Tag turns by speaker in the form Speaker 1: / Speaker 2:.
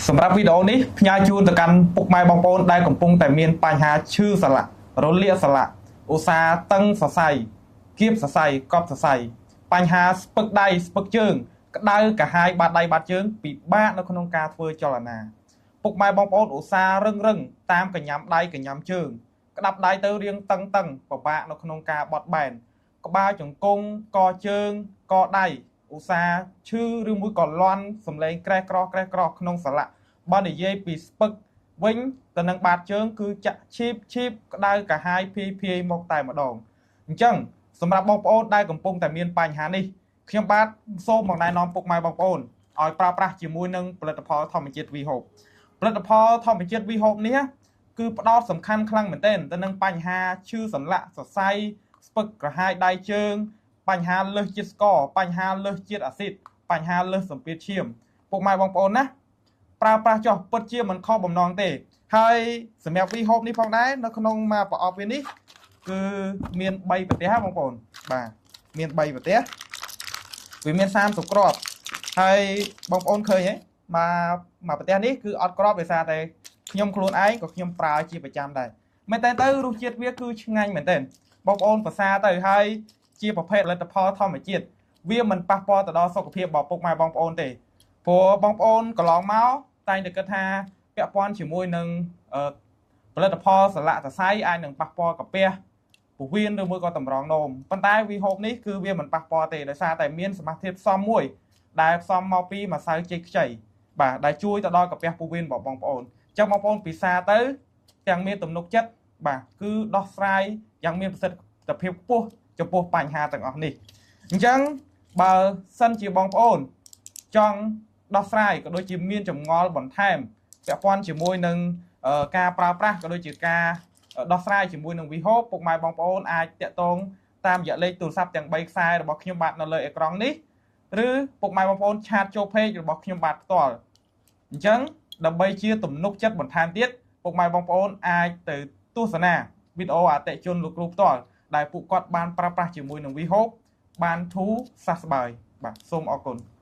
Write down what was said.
Speaker 1: សម្រាប់វីដេអូនេះផ្ញើជូនទៅកាន់ពុកម៉ែបងប្អូនដែលកំពុងតែមានបញ្ហាឈឺសន្លាក់រលាកសន្លាក់ឧស្សាហ៍តឹងសរសៃគៀបសរសៃកប់សរសៃបញ្ហាស្ពឹកដៃស្ពឹកជើងក្តៅកាហាយបាតដៃបាតជើងពិបាកនៅក្នុងការធ្វើចលនាពុកម៉ែបងប្អូនឧស្សាហ៍រឹងរឹងតាមកញ្ញាំដៃកញ្ញាំជើងក្តាប់ដៃទៅរៀងតឹងតឹងពិបាកនៅក្នុងការបត់បែនក្បាលជង្គង់កជើងកដៃឧស្សាហ៍ឈឺឬមួយក៏លន់សំឡេងក្រេះក្រោះក្រេះក្រោះក្នុងសន្លាក់បើនិយាយពីស្ពឹកវិញទៅនឹងបាតជើងគឺចាក់ឈីបឈីបក្តៅកាហាយភីភីមកតែម្ដងអញ្ចឹងសម្រាប់បងប្អូនដែលកំពុងតែមានបញ្ហានេះខ្ញុំបាទសូមមកណែនាំពុកម៉ែបងប្អូនឲ្យប្រើប្រាស់ជាមួយនឹងផលិតផលធម្មជាតិវីហូបផលិតផលធម្មជាតិវីហូបនេះគឺផ្ដោតសំខាន់ខ្លាំងមែនទែនទៅនឹងបញ្ហាឈឺសន្លាក់សរសៃស្ពឹកក្រហាយដៃជើងបញ្ហាលើសជាតិស្ករបញ្ហាលើសជាតិអាស៊ីតបញ្ហាលើសសម្ពាធឈាមពុកម៉ែបងប្អូនណាប្រើប្រាស់ចោះពិតជាមិនខុសបំណងទេហើយសម្រាប់វីហូបនេះផងដែរនៅក្នុងមួយប្រអប់វានេះគឺមាន3ប្រទេសបងប្អូនបាទមាន3ប្រទេសវាមាន30គ្រាប់ហើយបងប្អូនឃើញទេមកប្រទេសនេះគឺអត់គ្រាប់ដោយសារតែខ្ញុំខ្លួនឯងក៏ខ្ញុំប្រើជាប្រចាំដែរមែនតើទៅរសជាតិវាគឺឆ្ងាញ់មែនទែនបងប្អូនប្រសាទៅហើយជាប្រភេទផលិតផលធម្មជាតិវាមិនប៉ះពាល់ទៅដល់សុខភាពរបស់ពុកម៉ែបងប្អូនទេព្រោះបងប្អូនកន្លងមកតែងតែគិតថាពាក់ព័ន្ធជាមួយនឹងផលិតផលសន្លាក់សរសៃអាចនឹងប៉ះពាល់កាពះពោះវៀនឬមួយក៏តម្រងនោមប៉ុន្តែវីហូបនេះគឺវាមិនប៉ះពាល់ទេដោយសារតែមានសមាសធាតុផ្សំមួយដែលផ្សំមកពីម្សៅចេកខ្ចីបាទដែលជួយទៅដល់កាពះពោះវៀនរបស់បងប្អូនអញ្ចឹងបងប្អូនពិសាទៅទាំងមានទំនុកចិត្តបាទគឺដោះស្រាយយ៉ាងមានប្រសិទ្ធភាពខ្ពស់ចំពោះបញ្ហាទាំងអស់នេះអញ្ចឹងបើសិនជាបងប្អូនចង់ដោះស្រាយក៏ដូចជាមានចម្ងល់បន្ថែមពាក់ព័ន្ធជាមួយនឹងការប្រើប្រាស់ក៏ដូចជាការដោះស្រាយជាមួយនឹងវីហូបពុកម៉ែបងប្អូនអាចតាក់ទងតាមរយៈលេខទូរស័ព្ទទាំង3ខ្សែរបស់ខ្ញុំបាទនៅលើអេក្រង់នេះឬពុកម៉ែបងប្អូនឆាតចូល page របស់ខ្ញុំបាទផ្ទាល់អញ្ចឹងដើម្បីជាទំនុកចិត្តបន្ថែមទៀតពុកម៉ែបងប្អូនអាចទៅទស្សនាវីដេអូអតិជនលោកគ្រូផ្ទាល់ដែលពួកគាត់បានប្រើប្រាស់ជាមួយនឹងវីហូបបានធូរសះស្បើយបាទសូមអរគុណ។